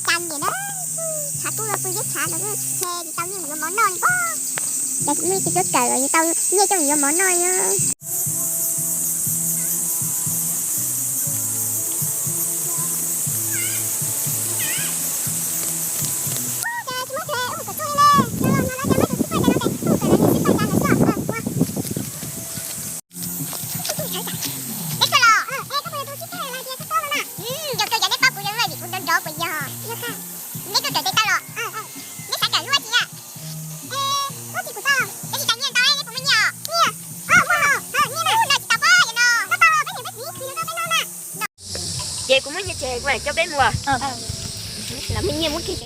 Cas niam na, tshav kub los pw zeb tshav los ntshe tsis tau nyiaj mus yuav mov noj li pob. Cas tsis muaj nyiaj coj kawm los tsis tau nyiaj coj mus yuav mov noj li. Neb kawm los? Yog kawm cov neb paub kuv zoo lawm vim kuv nrov nrov puas yog? Neb kawm cov tes taw los? Neb xav kawm lub tsi na? Tab sis tas nyiaj ntau neb puas muaj nyiaj os? Nyiaj, nyiaj na, tsis tau pob yog no. Ces kuv muab nyiaj tseg kuv mam coj peb mus. Los muaj nyiaj muab kiag.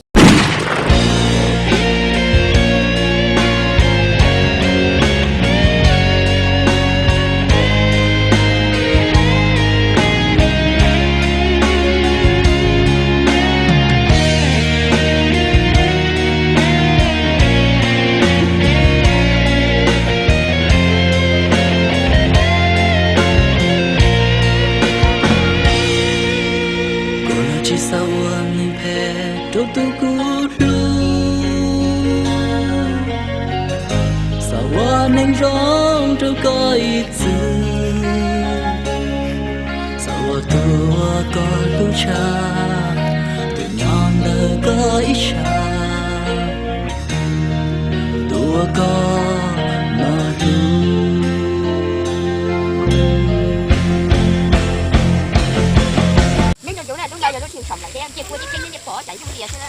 Kuv los tsis xav ua neeg phem rau tus kuv hlub, xav ua neeg zoo rau koj ib txwm, xav ua tus uas koj hlub tshaj, tus nyob ntawm koj ib sab, tus uas koj mos hlub. Neb nco ntsoov na, lub ntawd yog lub tshee saum lawm thiab, ncej kua tib tseeb neb pom cas yooj yim xwb na.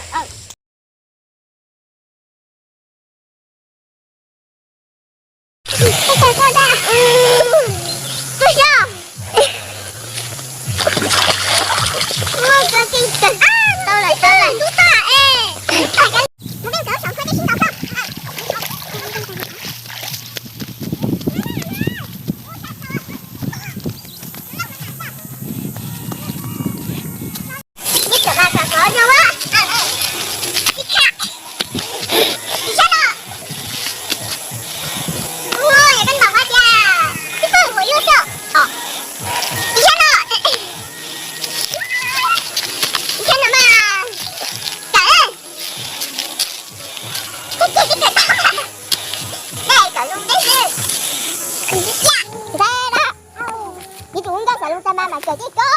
Nws tus nkauj xav loo tag mas mas kawm tib ko.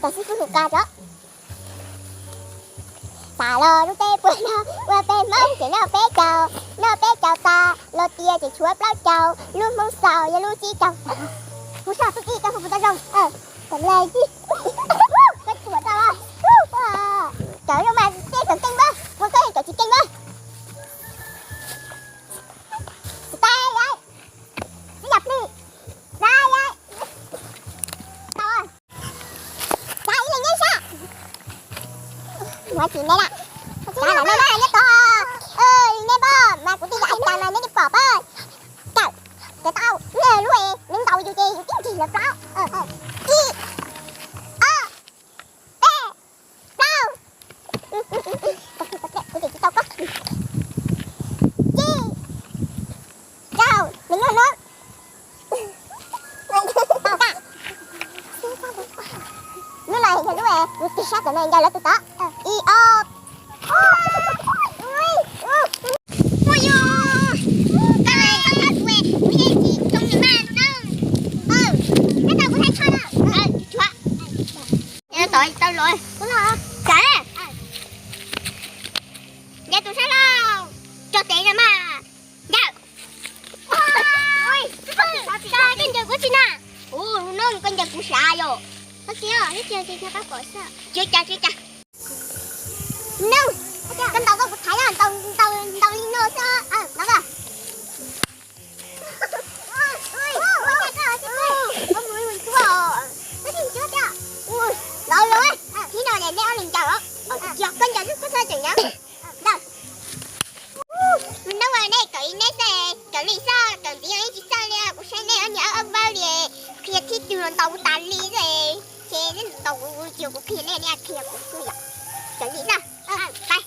Tam sim kuv hlub koj tso. Xav los lub teb puas no ua peb Hmoob tseem noj peb caug, noj peb caug tas los tias tseem tshuav plaub caug, lub Hmoob xaus yog lub tsib caug. Kuv saj tub tib rau hauv kuv tau zoo. Kom la tib, koj tsuam tau. Cawm zoo mas tej cawm keej npab, ua koj cawm tsis keej npab. Tsis tas, ib yam plig, tau, tau ib leeg nyob sab. Ua tsis neb na, tsis neb na nyob tod, neb pom mas kuv twb yam hais cas mas neb twb pom pab. Cawm, cawm tau, lub nws ntaus yus ces yus tib nrig lawv plaub. Ib, ob, peb, plaub. Kuv tsis tau koj. Tsib, rau, nws nyob no. Lub no yog lub kuv tig sab tom no ncaws lawv tus tod. Ib, ob. Ua yus, koj, koj tab kuv, kuv yeej tsis zoo li mas no. Nyob tau kuv thaij tshaj na. Tshuav. Tau los, tau los. Txawm. Ncaws tus sab laug, tso tes no mas. Ncaws. Koj ncaws kuv tsis na. Ua no koj ncaws kuv sav yom. Tsis cas, tsis cas. No, koj ntaus koj kuv thaiv na, ntaus, ntaus li no xwb. Ntaus koj. Ntaus los, thib no neb ob leeg ncaws os. Koj ncaws xwb koj txhob tseem ncaws. Ntaus. Nub nej kawm li neb xwb, kawm li xwb, kawm ntxiv yeej tsis txawj li, kuv saib nej ob niag awb vawb li, qhia thib twg los ntaus kuv tas li xwb. Ces neb ntaus kuv, kuv qhia nej, nej qhia kuv xwb yom. Kawm li xwb. Pais.